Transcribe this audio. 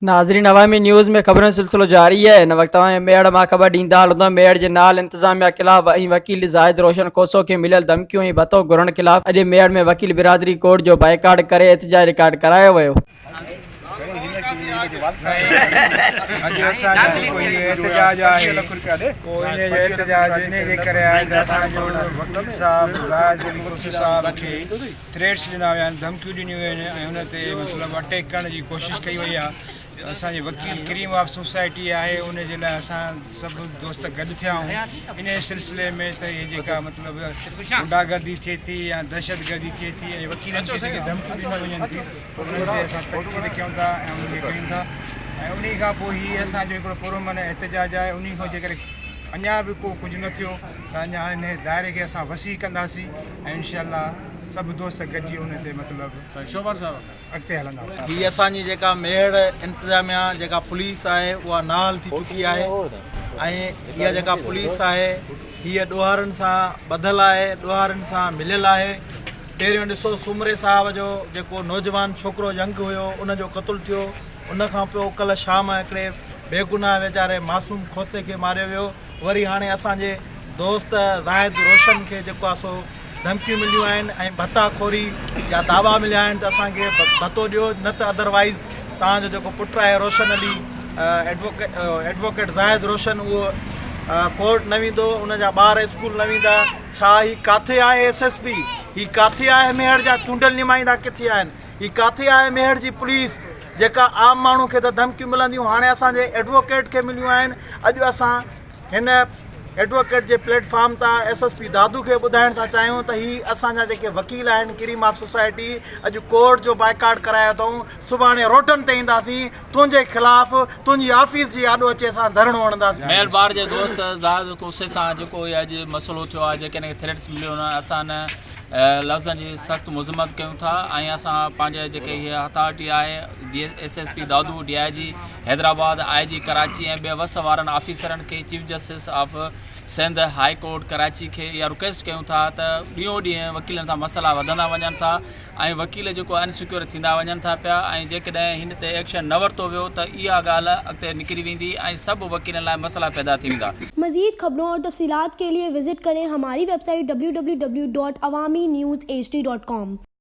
ناظرين عوامي نيوز ۾ خبرن جو سلسلو جاري آهي هن وقت اوهان کي ميهڙ مان خبر ڏيندا هلون ته ميهڙ جي نال انتظاميا خلاف ۽ وڪيل زاهد روشن کوسو کي مليل ڌمڪيون ۽ ڀتو گهرڻ خلاف اڄ ميهڙ ۾ وڪيل برادري ڪورٽ جو بائيڪاٽ ڪري احتجاج رڪارڊ ڪرايو ويو. اڄ اسان جو جيڪو هي احتجاج آهي اهو انهي جو احتجاج انهي جي ڪري آهي ته اسان جو وڪيل صاحب زاهد علي کوسو صاحب کي ٿريٽس ڏنا ويا آهن ڌمڪيون ڏنيون ويون آهن ۽ ان تي مطلب اٽيڪ ڪرڻ جي ڪوشش ڪئي وئي آهي ته اسان جي وڪيل ڪريم آف سوسائٽي آهي ان جي لاء اسان سڀ دوست گڏ ٿيا آهيون انهي سلسلي ۾ ته هي جيڪا مطلب غنڊا گردي ٿئي ٿي يا دهشت گردي ٿئي ٿي ۽ وڪيلن کي جيڪي ڌمڪيون ڏنيون وڃن ٿيون انهن تي اسان تنقيد ڪيون ٿا ۽ انهن کي ڪيون ٿا ۽ انهي کان پوء هي اسان جو هڪڙو پرامن احتجاج آهي انهي کان جيڪڏهن اڃا به ڪو ڪجهه نه ٿيو ته اڃا انهي دائري کي اسان وسيع ڪنداسين ۽ انشاء الله سڀ دوست گڏجي ان تي مطلب اڳتي هلنداسين. هي اسان جي جيڪا ميهڙ انتظاميا جيڪا پوليس آهي اها نااهل ٿي چڪي آهي ۽ اها جيڪا پوليس آهي هيء ڏوهارين سان ٻڌل آهي ڏوهارين سان مليل آهي پهريون ڏسو سومري صاحب جو جيڪو نوجوان ڇوڪرو ينگ هيو ان جو قتل ٿيو ان کان پوء ڪلهه شام هڪڙي بيگناهه ويچاري معصوم کوسي کي ماريو ويو وري هاڻي اسان جي دوست زاهد روشن کي جيڪو آهي سو ڌمڪيون مليون آهن ۽ ڀتا خوري جا دعويٰ مليا آهن ته اسان کي ڀتو ڏيو نه ته ادروائيز توهان جو جيڪو پٽ آهي روشن علي ايڊووڪيٽ زاهد روشن اهو ڪورٽ نه ويندو ان جا ٻار اسڪول نه ويندا ڇا هي ڪاٿي آهي ايس ايس پي هي ڪاٿي آهي ميهڙ جا چونڊيل نمائندا ڪٿي آهن هي ڪاٿي آهي ميهڙ جي پوليس جيڪا عام ماڻهو کي ته ڌمڪيون ملنديون هاڻي اسان جي ايڊووڪيٽ کي مليون آهن اڄ اسان هن ايڊووڪيٽ جي پليٽ فارم تان ايس ايس پي دادو کي ٻڌائڻ ٿا چاهيون ته هي اسان جا جيڪي وڪيل آهن ڪريم آف سوسائٽي اڄ ڪورٽ جو بائيڪاٽ ڪرايو اٿئون سڀاڻي روڊن تي اينداسين تنهنجي خلاف تنهنجي آفيس جي آڏو اچي اسان ڌرڻو هڻنداسين. ميل بار جي دوست زاهد کوسي سان جيڪو هي اڄ مسئلو ٿيو آهي جيڪي هن کي ٿريٽس مليون آهن اسان ان لفظن جي سخت مذمت ڪيون ٿا ۽ اسان پنهنجي جيڪي هي اٿارٽي آهي D S S P Dadu D I G Hyderabad I G Karachi ۽ ٻين وس وارن آفيسرن کي chief justice of Sindh high court Karachi کي اها رڪويسٽ ڪيون ٿا ته ڏينهون ڏينهن وڪيلن سان مسئلا وڌندا وڃن ٿا ۽ وڪيل جيڪو ان سيڪيور ٿيندا وڃن ٿا پيا ۽ جيڪڏهن هن تي ايڪشن نه ورتو ويو ته اها ڳالهه اڳتي نڪري ويندي ۽ سڀ وڪيلن لاء مسئلا پيدا ٿي ويندا. مزيد خبرون اور تفصيلات ڪي ليي وزٽ ڪرين هماري website W W W dot Awami news H D dot com.